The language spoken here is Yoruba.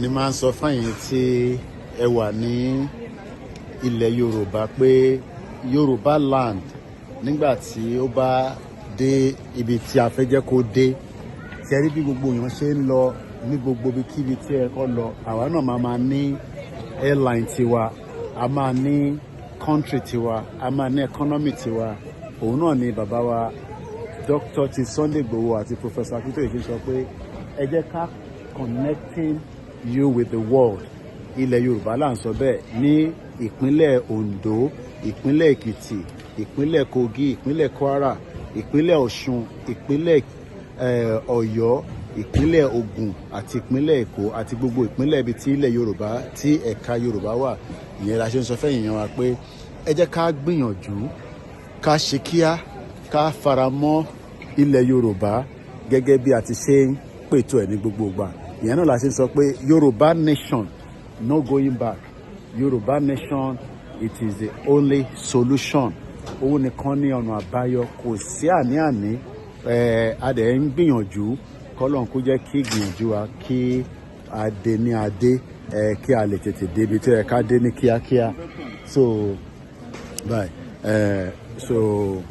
Ní máa ń sọ fáyín tí ẹ wà ní ilẹ̀ Yorùbá pé Yorùbá land, nígbà tí ó bá dé ibi tí a fẹ́ jẹ́ kó dé, tí ẹ rí bí gbogbo èèyàn ṣe ń lọ ní gbogbo ibikíbi tí ẹ kọ́ lọ, àwa náà máa máa ní airline tiwa, a máa ní country tiwa, a máa ní economy tiwa. Òun náà ni bàbá wa Dr. Chief Sunday Igboho àti Professor Akintoye ṣe sọ pé ẹ jẹ́ ká connecting you with the world. Ilẹ̀ Yorùbá là ń sọ bẹ́ẹ̀, ní ìpínlẹ̀ Ondo, ìpínlẹ̀ Èkìtì, ìpínlẹ̀ Kogi, ìpínlẹ̀ Kwara, ìpínlẹ̀ Ọ̀ṣun, ìpínlẹ̀ Ọ̀yọ́, ìpínlẹ̀ Ògùn àti ìpínlẹ̀ Èkó àti gbogbo ìpínlẹ̀ ibi tí ilẹ̀ Yorùbá, tí ẹ̀ka Yorùbá wà. Ìyẹn la ṣe ń sọ fẹ́yìn yẹn wa pé ẹ jẹ́ ká gbìyànjú, ká ṣe kíá, ká fara mọ́ ilẹ̀ Yorùbá gẹ́gẹ́ bí a ti ṣe ń pètò ẹ̀ ní gbogbo ìgbà. Ìyẹn náà la ṣe ń sọ pé Yorùbá nation, no going back. Yorùbá nation, it is the only solution. Òun nìkan ní ọ̀nà àbáyọ, kò sí àní-àní. Ẹ̀ a dẹ̀ ń gbìyànjú kọ́lọ́n kó jẹ́ kí gbìyànjú wa kí a dé ní adé ẹ̀, kí a lè tètè débi tó yẹ ká dé ní kíákíá. So bye. So.